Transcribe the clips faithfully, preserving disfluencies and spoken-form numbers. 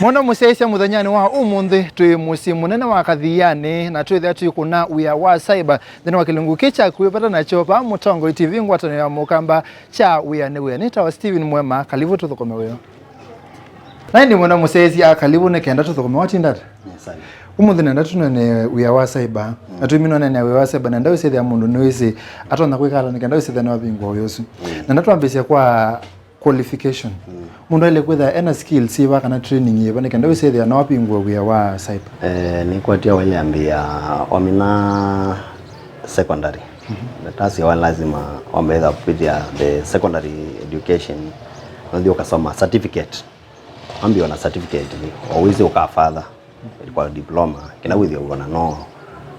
Mũno mũsyaĩĩsya mũthenyanĩ wa ũmũnthĩ, twĩ mũsyĩ mũnene wa Kathianĩ, na twĩthĩa twĩkũna wĩa wa cyber nthĩnĩ wa kĩlungu kĩ kya kwĩvata nakyo vaa Mũtongoi T V, ngwatanĩo ya Mũkamba kya wĩa nĩ wĩa. Nĩtawa Steven Mwema, kalivu tũthũkũme wĩa. Na ĩndĩ mũno mũsyaĩĩsya, kalivu nĩ kenda tũthũkũme. Watinda ata? Nĩ sawa. Ũmũnthĩ nenda tũnene wĩa wa cyber. Mm. Na tũimina ũnene wĩa wa cyber, nenda wĩsĩthĩa mũndũ nĩwĩsĩ atonya kwĩka ata nĩ kenda wĩsĩthĩa nĩwavingũa wĩa ũsu. Mm. Nenda twambĩĩsya kwa qualification. Mm. Mũndũ aĩle kwĩthĩa ena skills syĩva kana training yĩva nĩ kenda wĩsĩthĩa no apingũe wĩa wa cyber? Eh, nĩkwatya waĩle ambĩĩa wamina secondary. Mhm. Tasya wa lazima wambe ĩtha kwĩthĩa the secondary education, nothi ũkasoma certificate. Ambĩĩa na certificate, o wĩsĩ ũka further kwa diploma, kĩla wĩthĩwa wĩona no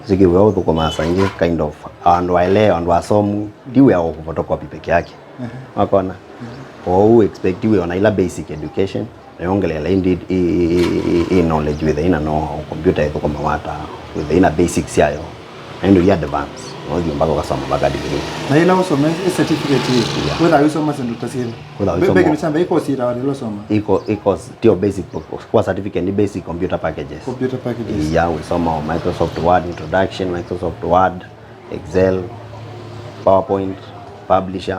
sikĩwĩa ũthũkũmaa saingĩ, kind of, andũ aelewa, andũ asomu, ti wĩa wa photocopy peke yake. Mhm. Wakona? Mhm. Ou expect wĩona ila basic education, na yongelela indeed i, i, i, i, i knowledge wĩthĩa ina no computer ĩthũkũmawa ata, wĩthĩa ina basics syayo, na ĩndũ i advance, no thiĩ mpaka ũkasoma mpaka degree. Na ila ũsome ĩ certificate ĩ, yeah, wĩthaa wĩsoma syĩndũ ta syĩva? Wĩthaa wĩsoma. Be kĩndũ kya mbee, ĩ course ĩtawa ĩla ũsoma? Ĩ co-, ĩ course, tio basic, kwa certificate ni basic computer packages. Computer packages. Yeah, wĩsoma Microsoft Word introduction, Microsoft Word, Excel, PowerPoint, Publisher,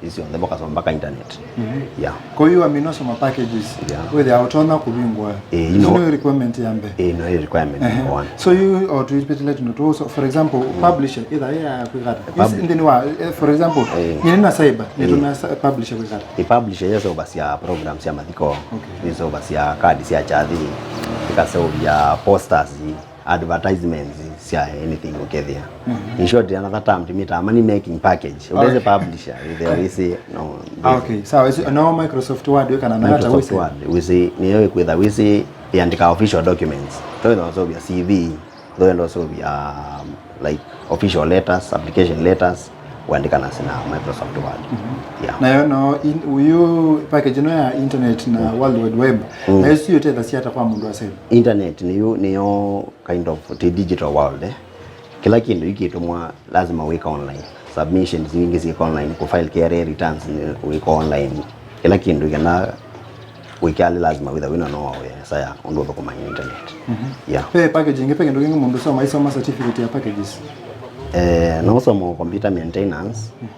icio nthe, ũkasoma mpaka internet. Mhm. Yeah. Kwa hiyo amino soma packages. Yeah. Wĩthĩa ũtonya kũvingũa. Eh, you know. Icio nĩ requirement ya mbee. Eh, no requirement. Ehe. Number one. So you or to repeat let no to, so for example, publisher, ĩthaa ya kwĩkata. Pub- Is in the wa, eh, for example, eh, nyini na cyber, nĩ tuna publisher kwĩkata. I publisher yeseũvasya program sya mathiko. Okay. Nĩseũvasya kadi sya kyathi, ĩkaseũvya posters, advertisements sya anything ũkethĩa. Mhm. In short, another term tũmĩtaa money making package. Ũtese, okay, publisher, wĩthĩa wĩsĩ, no. Ah, okay. Sawa, ĩsu no Microsoft Word wĩkana na ata? Microsoft wĩsĩ? Word, wĩsĩ, nĩyo ĩkwĩtha wĩsĩ yandĩka official documents. Twĩtha ũseũvya C V, twĩtha ũseũvya, um, like, official letters, application letters, ũandĩka na sina Microsoft Word. Mhm. Yeah. Nayo no in, uyu package ĩno ya internet na, mm, World Wide Web, mm, nayo si ũtethasya ata kwa mũndũ wa cyber? Internet nĩyo, nĩyo kind of the digital world, eh. Kĩla kĩndũ ikĩtũmwa lazima wĩka online. Submissions nyingĩ syĩka online, kũ file K R A returns nĩ wĩka online. Kĩla kĩndũ kĩna wĩkĩale lazima wĩtha wĩna no wa wĩa nesa ya ũndũ ũthũkũmaa internet. Mhm. Yeah. Ve package ĩngĩ, ve kĩndũ kĩngĩ mũndũ soma, isoma certificate ya packages? Eh, no ũsoma computer maintenance. Mhm.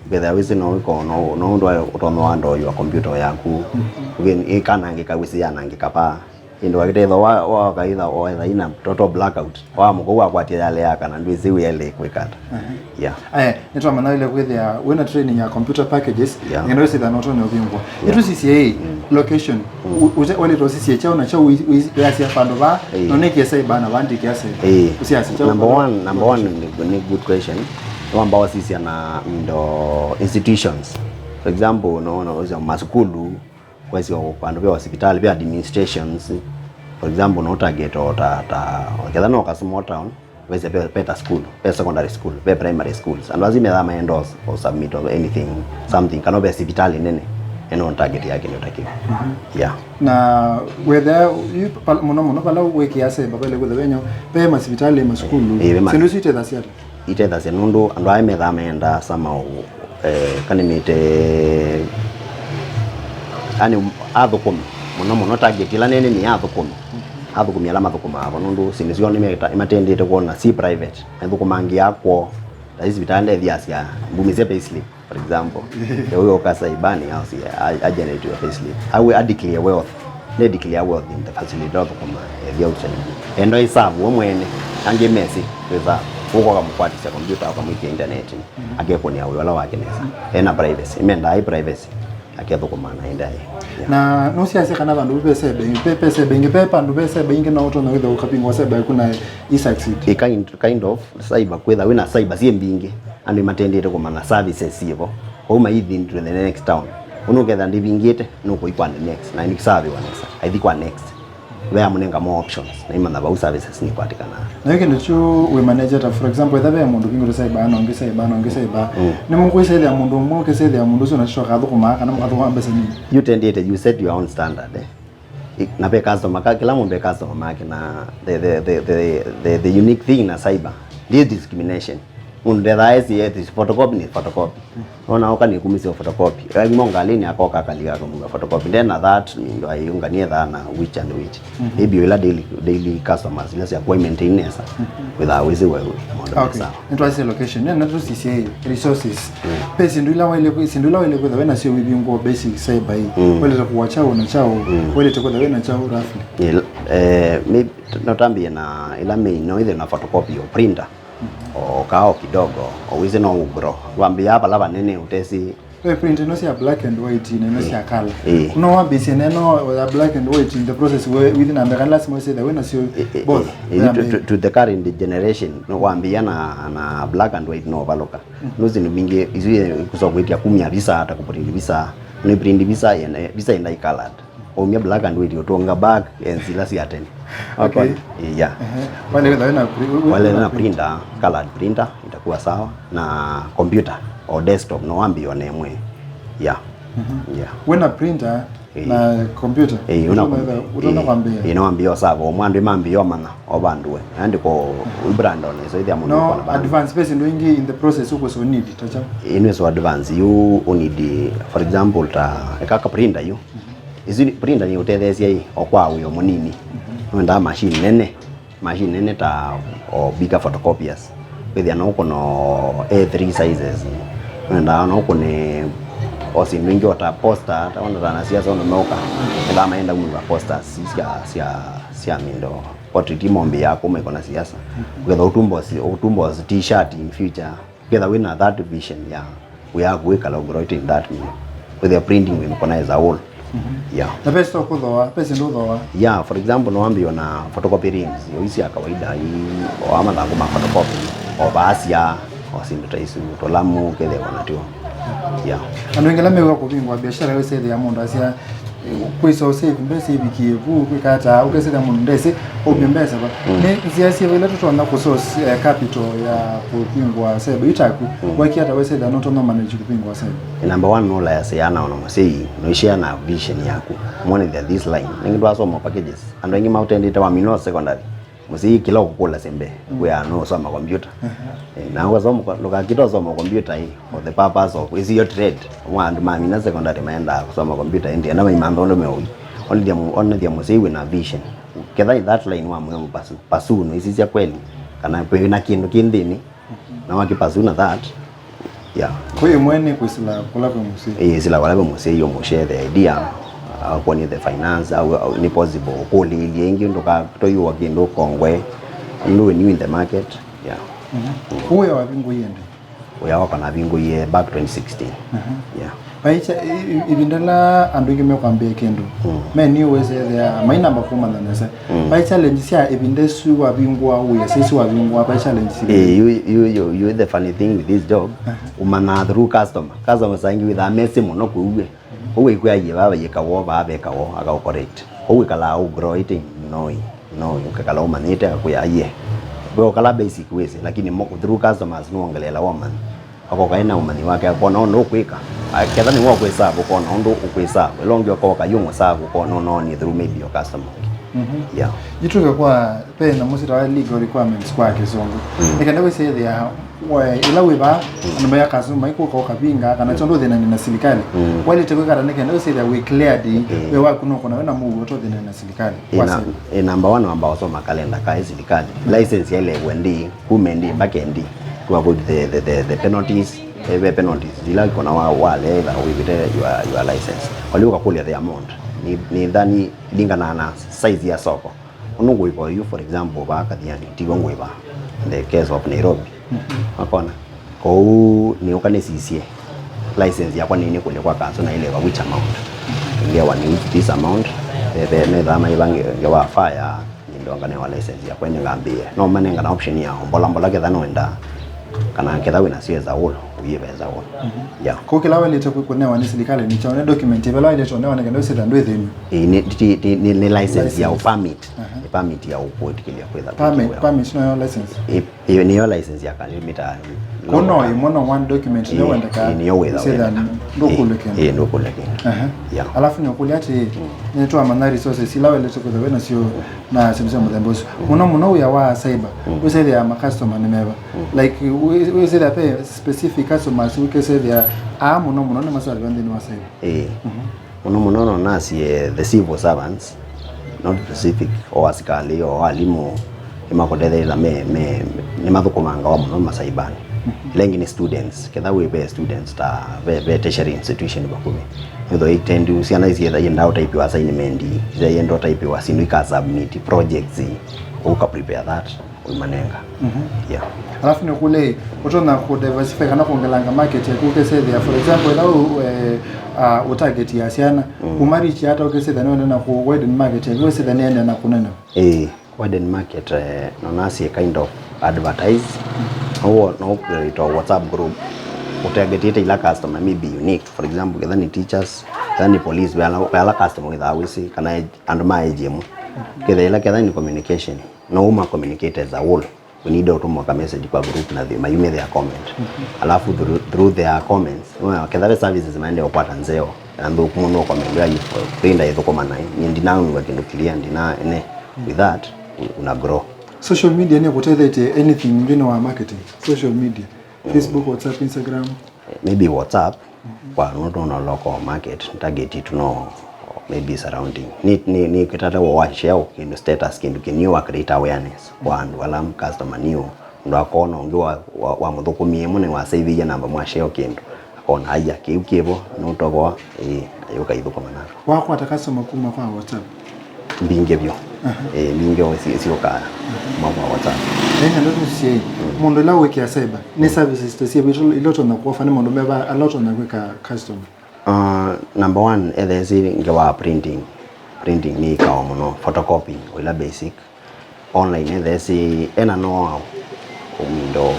Mbetha wĩsĩ no wĩko, no, no ũndũ wa ũtonya wa ndoywa computer yaku. Mhm. Ũkĩ-, ĩkanangĩka wĩsĩ yanangĩka pa. Ĩndĩ wakĩtethwa wa, wa kaitha, o etha ina total blackout. Wa mũkau wakwatya yale ya kana ndwĩsĩ wĩele kwĩka ata. Mhm. Yeah. Aya, nĩtwamanya wĩle kwĩthĩa wĩna training ya computer packages, yeah, nĩkenda wĩsĩthĩa na ũtonya ũvingũa. Yeah. Ĩtũsisye ĩ, mm, location. Mm. Ũ-, ũte, wale tũsisye chao na chao wi-, wi-, wĩasya vandũ va, eh, no nĩkĩe cyber na vandĩkĩa cyber. Eh. Ũsiasya chao number vandũ one, number one location. Nĩ, nĩ good question. Wamba wasisya na ndo institutions. For example, no, no, no, masukulu, kwesĩ o vandũ ve hospitalĩ, ve administrations. For example, no target o ta, ta, ketha no ka small town, wesĩ ve, ve ta school, ve secondary school, ve primary schools. Andũ asu methaa ma endorse o submit of anything, something, kana ve sivitalĩ nene, eno target yake nĩ ũtakĩwa. Mhm. Yeah. Na wetha, yu, pal-, mũno mũno vala wĩkĩa cyber, vale kwĩtha venyo, ve masivitalĩ, masukulu, eh, ve ma- syĩndũ isu itethasya ata? Itethasya nũndũ andũ aya methaa meenda sama ũ, eh, kanĩmĩte, yani, athũkũmi, mũno mũno target ĩla nene nĩ athũkũmi. Athũkũmi ala mathũkũmaa vo, nũndũ syĩndũ syoo nĩmeta-, nĩmatendete kwona syĩ private, mathũkũmangĩa kwoo, ta isi sivitalĩ ndethiasya mbumĩsya payslip. For example, ewe oka saibani, au si, a, a generate your payslip. Au a declare wealth. Ne declare wealth in the facility of kuma, eh, the outside. Endo isabu we mwene, ange mesi, reserve. Uko kamukwatisya computer, ukamwikia internet. Akekunia wĩwala wake nesa. Ena privacy. Imenda ai privacy. Akethũkũma na enda ai. Yeah. Na nusiasya kana vandu ve sebe, pe, pe sebe ingi, pe pandu ve sebe ingi no utonya withe ukapingwa sebe kuna i succeed. I kind, kind of cyber, kwitha wina cyber sie mbingi. Andũ matendete kũmanya services syĩvo. Kwoou maithi into the next town. Ũnũketha ndĩvingĩte, nũkũi kwa the next. Na nĩkĩsaviwa nesa. Aithi kwa next. Ve amũnenga more options. Na imanya vau services nikwatĩkanaa. Na yu kĩndũ kyu wĩ manage ata, for example, etha ve mũndũ vingũte cyber, na ũngĩ cyber, na ũngĩ cyber. Mm. Nĩmũkwĩsethĩa mũndũ ũmwe, ũkĩsethĩa mũndũ ũsu na shoka athũkũmaa, kana mũkathũkũma mbeca nini? You tendete, you set your own standard, eh? I-, na ve customer, ka-, kĩla mũndũ e customer make, na the, the, the unique thing na cyber, ndĩ discrimination. Mũndũ ndethaa esi eti photocopy nĩ photocopy. Nona oka nĩ kumisya photocopy. Aimo ngalini akoka akalika kũmũka photocopy. Ndena that nĩ ndo ayunga nĩ ethaa na which and which. Maybe ila daily, daily customers ila sya kwa maintain nesa. Withaa wĩsĩ we maũndũ me Okay. Sawa. Nĩtwaisye location. Nena tũsisye resources. Pe sindu ila waile kwi, sindu ila waile kwitha wena sio wĩvingwo basic cyber hii. Waile kuwa chao na chao. Waile kwitha wena chao roughly. Nĩ, eh, maybe no tambie na ila main no ithe na photocopy o printer. O kao kidogo, o wĩsĩ no ũgrow. Wambĩaa vala vanene ũtesi. We print ino sya black and white na ino sya color. Ĩĩ. Kuna wambĩsye neno ya black and white in the process we within a mega lazima wĩsĩ that wena sio Ĩ- ĩ- both. Ĩ- ĩ- to, to, to the current generation, no wambĩĩa na, na black and white no valuka. No sindu vingi isu kusogwetia kumya visa ata kuprint visa. No print visa ene, visa enda colored. Umia black and white, utunga back and sila sia tene. Okay. Wakona? Yeah. Ehe. Wale wetha wena pri- we- Wale wena na printer, colored printer, itakuwa sawa. Na computer or desktop, no wambie one mwe. Yeah. Yeah. Wena printer Eh. Na computer. Eh, una Utona com- wetha- utona eh, kwambia. Eh, no wambie sawa, mwandu mambie omana, obandue. Andiko brand on, so ithia mundu No, kona band. Advance pesa ndo ingi in the process uko so need, tacha. Ino so advance, you need, for example, ta, eka ka printer you. Isu printer nĩ ũtetheesya ĩ, o kwa wĩo mũnini. Nwendaa machine nene, machine nene ta o bigger photocopiers. Wĩthĩa no ũkũne o A three sizes. Nwendaa no ũkũne o syĩndũ ingĩ o ta poster, ta ona ta na siasa ona mauka. Nĩthaa maenda kumĩva posters sya, sya, sya mĩndo. Portrait mombĩ yaku maikona siasa. Wĩthĩa ũtumbo si-, ũtumbo si t-shirt in future. Ketha wĩna that vision ya wĩa waku wĩkala ũgrow in that way, wĩthĩa printing wĩmũkona as a whole. Yeah. Na pesa ũkũthoa, pesa ndũthoa. Yeah, for example, no wambĩĩo na photocopy reams, o isi ya kawaida, i, o mathangũ ma photocopy, o vaasya, o syĩndũ ta isu, tũlamu, kethĩwa natw'o. Yeah. Andũ aingĩ ala mew'a kũvingũa biashara, wĩsethĩa mũndũ asya, kwĩsa ũsave mbesa ivikie vu, kwĩka ata, ũkesethĩa mũndũ ndesĩ aumye mbesa va. Nĩ nzĩa syĩva ila tũtonya kũ source, eh, capital ya kũvingũa cyber yu taku? Wakie ata wesethĩa nũtonya manage kũvingũa cyber? Number one, nũlaasya na ona mũsyai, noishare na vision yaku. Mwonethya this line. Nĩngĩ twasoma packages. Andũ aingĩ maũtendete wamina o secondary. Mũsyai kĩla ũkũkũlasya mbee, wĩa no ũsoma computer. Eh, na ũkasoma ko-, ndũkakĩta ũsoma computer ĩ, for the purpose of, is your trade. Mwa andũ mamina secondary maendaa kũsoma computer ĩndĩ, enda maimantha ũndũ meũi. Onethya mũ-, onethya mũsyai wĩna vision. Ketha in that line wa mũyo mũpasu, pasu no isisya kweli, kana kwĩna kĩndũ kĩ nthĩnĩ, na wakĩ pasu na that, Yeah. Kwĩ ĩmwe nĩ kwĩsĩla kũla kwĩ mũsyĩ. Ĩĩ, sila kũla kwĩ mũsyĩ, ũmũshare the idea, akwonye the finance, au, au, nĩ possible, ũkũlĩĩlye ĩngĩ, ndũkatoiwa kĩndũ ũkongwe, nũndũ when you in the market, yeah. Mhm. Kũu wĩa wavingũie ĩndĩ? Wĩa wakwa navingũie back twenty sixteen. Mhm. Yeah. Vai kya, i-, i-, ĩvinda la andũ aingĩ mekwambĩĩa kĩndũ, mm, meni wĩsethĩa mainamba kũmanya nesa. Mm. Vai challenge sya ĩvinda ĩsu wavingũa wĩa, sisi wavingũa, vai challenge sili. Eh, you, you, you, you, the funny thing with this job, aha, ũmanyaa through customer. Customers aingĩ wĩthaa mesĩ mũno kwĩw'e. Ũu wĩkwĩa yĩ vaa yĩka woo, vaa veka woo, aka correct. Ũu wĩkalaa ũgrow it, no. No, ũkekala ũmanyĩte akwĩa, "Aye." We ũkala basic wĩsĩ, lakini mo-, through customers nĩwongeleela ũmanyi. Akoka ena ũmanyi wake, akona ũndũ ũkwĩka. A, ketha nĩ wa kwĩserve, ũkona ũndũ ũkwĩserve. Ĩla ũngĩ ũkoka, yu ngũserve, ũkona ũnonie through maybe your customer ũngĩ. Mhm. Yeah. Yĩtũke kwa, ve nyamũ syĩtawa legal requirements kwa Kĩsũngũ. Mm. Nĩ kenda wĩsĩthĩa, we, ĩla wĩ vaa, mm, andũ maya customer maikũka ũkavinga, kana kyonthe ũthĩnani na silikalĩ. Mm. Wailĩte kwĩka ata nĩ kenda wĩsĩthĩa wĩ cleared, mm, we waku nũkona wĩna mũuo ũtothĩnani na silikalĩ. Ĩ na, wasema. Ĩ number one wamba ũsoma kalenda kaĩ silikalĩ. License yaĩle ĩw'e ndĩ, kuma ĩndĩ mpaka ĩndĩ. To avoid the, the, the, the penalties, eh, ve penalties. Ila ikona wa, wale either wĩvĩte your, your license. Wali ũkakũlya the amount. Nĩ, nĩ thani ilingana na size ya soko. Ũndũ ngũĩva oyu, for example, vaa Kathiani, tiw'o ngũĩva in the case of Nairobi. Wakona? Kwoou nĩũka nĩsisye license yakwa nĩnĩkũlya kwa council na ĩlĩva which amount. Ngewa nĩ this amount, eh, ve, methaa maĩva nge-, ngewa fire, nĩndonganewa license yakwa ĩndĩ ngambĩĩe. No manengana option ya mbola mbola ketha nĩwendaa, kana ketha wĩna sio as a whole, ũyĩva as a whole. Mhm. Yeah. Kũu kĩla waĩlĩte kũ-, kũnewa nĩ silikalĩ nĩ kyaũ? Nĩ document ĩvela waĩlĩte ũnewa nĩ kenda wĩsĩtha ndwĩthĩnw'a? Ĩ, nĩ, ti, ti, nĩ, nĩ license ya permit. Aha. Nĩ permit ya ũkwĩtĩkĩlya kwĩtha. Permit, permit, no yo license? Ĩ, Ĩĩ, nĩyo license ya Kali Limited. Kũu no ĩmwe, no one document nĩyo wendeka. Ĩĩ, nĩyo wĩtha wendeka. Ndũkũlwe kĩndũ. Ĩĩ, ndũkũlwe kĩndũ. Aha. Yeah. Alafu nĩũkũlya atĩ, nĩtwamanya resources ila waĩlĩte kwĩthĩwa wĩ nasyo na syĩndũ sya mũthemba ũsu. Mũno mũno wĩa wa cyber, wĩsethĩa makastoma nĩ meva. Like, wĩ- wĩsethĩa ve specific customers wĩkĩsethĩa aa mũno mũno nĩ masaviwa nthĩnĩ wa cyber. Ĩĩ. Mũno mũno no nasie the civil servants, not specific, o asikalĩ, o alimũ, nĩmakũtetheela me, me, nĩmathũkũmangawa mũno masaibanĩ. Ĩla ĩngĩ nĩ students, ketha wĩ ve students ta ve, ve tertiary institution vakuvĩ. Nĩtho itendu syana isyenda ũtaipiwa assignment, isyenda ũtaipiwa syĩndũ ika submit, projects, ũka prepare that. Ũimanenga. Mhm. Yeah. Alafu nĩkũlei, ũtonya kũ diversify kana kwongelanga market yaku ũkesethĩa, for example, ĩla ũ- eh, ah, ũtarget ya syana, kuma reach ata ũkesethĩa nĩwenda na kũ widen market yaku wĩsethĩa nĩenda na kũnene. Ĩĩ, widen market, eh, no nasie kind of advertise. No wo- no create a WhatsApp group ũtargetĩte ila customer maybe unique, for example, ketha nĩ teachers, ketha nĩ police, ve ala, ve ala customer wĩthaa wĩsĩ kana andũ ma age ĩmwe. Ketha ila ketha nĩ communication. No ũma communicate as a whole. We need ũtũma ka message kwa group na they mayume their comment. Alafu through, through their comments, well, ketha ve services maende ũkwata nzeo, na nthũku mũno comment ya you print ithũkũma naĩ. Ni ndinaunwa kĩndũ clear, ndina ene. With that, u- una grow. Social media nĩ kũtethetie anything nthĩnĩ wa marketing. Social media, Facebook, WhatsApp, Instagram. Maybe WhatsApp, kwa nũndũ no local market, target itũ no maybe surrounding. Ni, ni, ni kĩtate wa share kĩndũ status kĩndũ kĩniũ wa create awareness kwa andũ ala customer new. Mũndũ akona ũngĩ wa, wa, wa mũthũkũmi ĩmwe nĩ wasaithĩie namba mwa share kĩndũ. Akona aya kĩu kĩvo, nũtovoa, ĩĩ, ayũka ithũkũma nako. Wakwata customer kuma kwa WhatsApp? Mbingĩ vyũ. Aha. Eh, mbingĩ o si- siũkaa kuma kwa WhatsApp. Enya ndeto cia mũndũ ĩla wĩkĩa cyber, nĩ services ta cia vitu ila ũtonya kuofa nĩ mũndũ meva ala ũtonya kwĩka custom? Uh, number one, ethesi ngewa printing. Printing nĩ ĩkawa mũno, photocopying, o ila basic. Online ethesi ena know-how. Ũmindo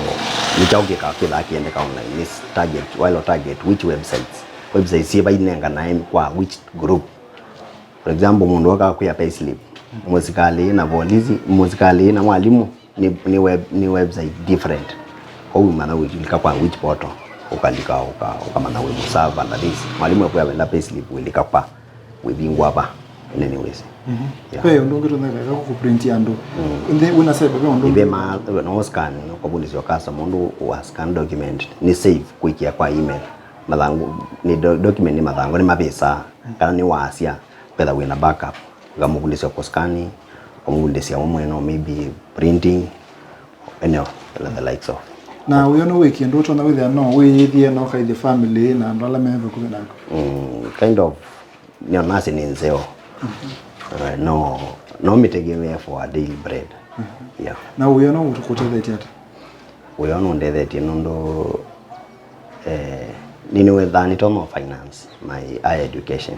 nĩ kyaũ kĩkaa kĩthaa kĩendeka online, nĩ target, while target which websites. Websites syĩva inenganae kwa which group. For example, mũndũ oka kwĩa payslip, mũsikalĩ na volisi, mũsikalĩ na mwalimũ, nĩ, nĩ, web, nĩ website different. Kwoou manya wĩlika kwa which portal, ũkalika, ũka, ũkamanya wĩ mũserve under this. Mwalimũ ekwĩa wenda payslip wĩlika kwa, wĩvingwa va, ene nĩwĩsĩ. Mhm. Yeah. Ve ũndũ ũngĩ tũnetheka kũprinti andũ. Nthĩ wĩna cyber ve ũndũ ũngĩ. Ive ma, no scan, no kũvundĩsya customer ũndũ wa scan document, nĩ save kwĩkĩa kwa email. Mathangũ, nĩ do- document nĩ mathangũ, nĩ mavĩsaa, kana nĩ wasya, kwetha wĩna backup, ũkamũvundĩsya kũscan, ũkamũvundĩsya ũmwe no maybe printing, you know, and the likes of. Na wĩona wĩ kĩndũ ũtonya wĩthĩa no wĩyĩthie na ũkaithya family na andũ ala me vakuvĩ naku? Mm, kind of, nĩonasye nĩ nzeo. Uh, no, no mĩtegemee for a daily bread. Yeah. Na wĩona ũtũkũtethetie ata? Wĩa ũũ nũndethetye nũndũ, eh, nĩnĩwĩthaa nĩtonya finance my higher education.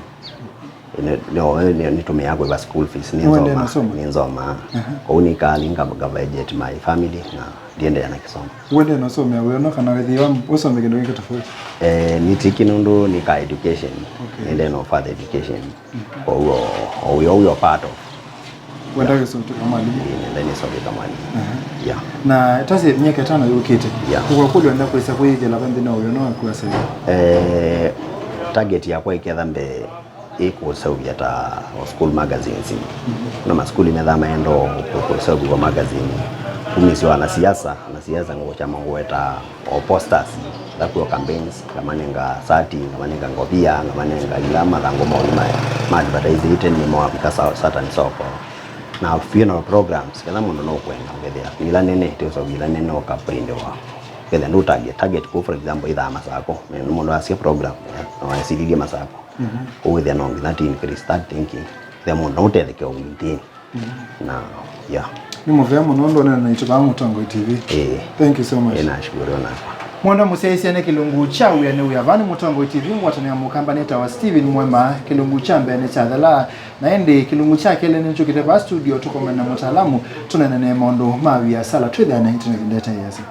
Nĩ- no- nĩ- nĩtũmĩaa kũĩva school fees. Nĩwendee nĩnzomaa, nasoma? Nĩnzomaa. Aha. Kwoou nĩkaa nĩ nga- nga budget my family na ndiendelea na kĩsomo. Wendee nasomea wĩona kana wĩthĩwa ũsome kĩndũ kĩngĩ tofauti? Eh, nĩtĩkĩ nũndũ nĩka education. Okay. Nĩendee no further education. Kwoou o wĩa ũu wĩ part of. Wenda wĩsokeka mwalimũ? Ĩĩ, nenda nĩsokeka mwalimũ. Aha. Yeah. Na tasi myaka ĩtano yũkĩte, yeah, ũkakũlya wenda kwĩsa kwĩyĩthĩla va nthĩnĩ wa wĩona waku wa saivi? Eh, target yakwa ĩketha mbee ĩkũseũvya ta o school magazines. Mhm. Na maskuli methaa maenda o kũ- kũseũvĩwa magazine. Kumĩsya wanasiasa, wanasiasa ngũkya mangũweta o posters, ĩla kwĩ o campaigns, ngamanenga sati, ngamanenga ngovia, ngamanenga ila mathangũ maũĩ ma, ma advertise ĩte nĩmo wavika sa- Saturn soko. Na funeral programs, kĩla mũndũ no kwenda ũkethĩa ila nene, ĩte ũsovia ila nene ũkaprintiwa. Ũkethĩa ndũ target, target kũ, for example, ĩthaa Masakũ. Nĩ mũndũ asya program, no esililye Masakũ. Mhm. Kũu wĩthĩa no nginya ti increase that thinking. Ĩthĩa mũndũ no ũtetheke o within. Na, yeah. Nĩ mũvea mũno ũndũ ũneena naitũ vaa Mũtongoi T V. Ĩĩ. Thank you so much. Ĩĩ, nashukuru onakwa. Mwendwa mũsyaĩĩsya, nĩ kĩlungu kya wĩa nĩ wĩa. Vaa nĩ Mũtongoi T V, ngwatanĩo ya Mũkamba nĩtawa Steven Mwema. Kĩlungu kya mbee nĩkyathelaa, na ĩndĩ kĩlungu kya kelĩ nĩkyũkĩte vaa studio, tũkomane na mũtaalamu, tũneenanĩe maũndũ ma viasala, twĩthĩane tũnekindete yasa.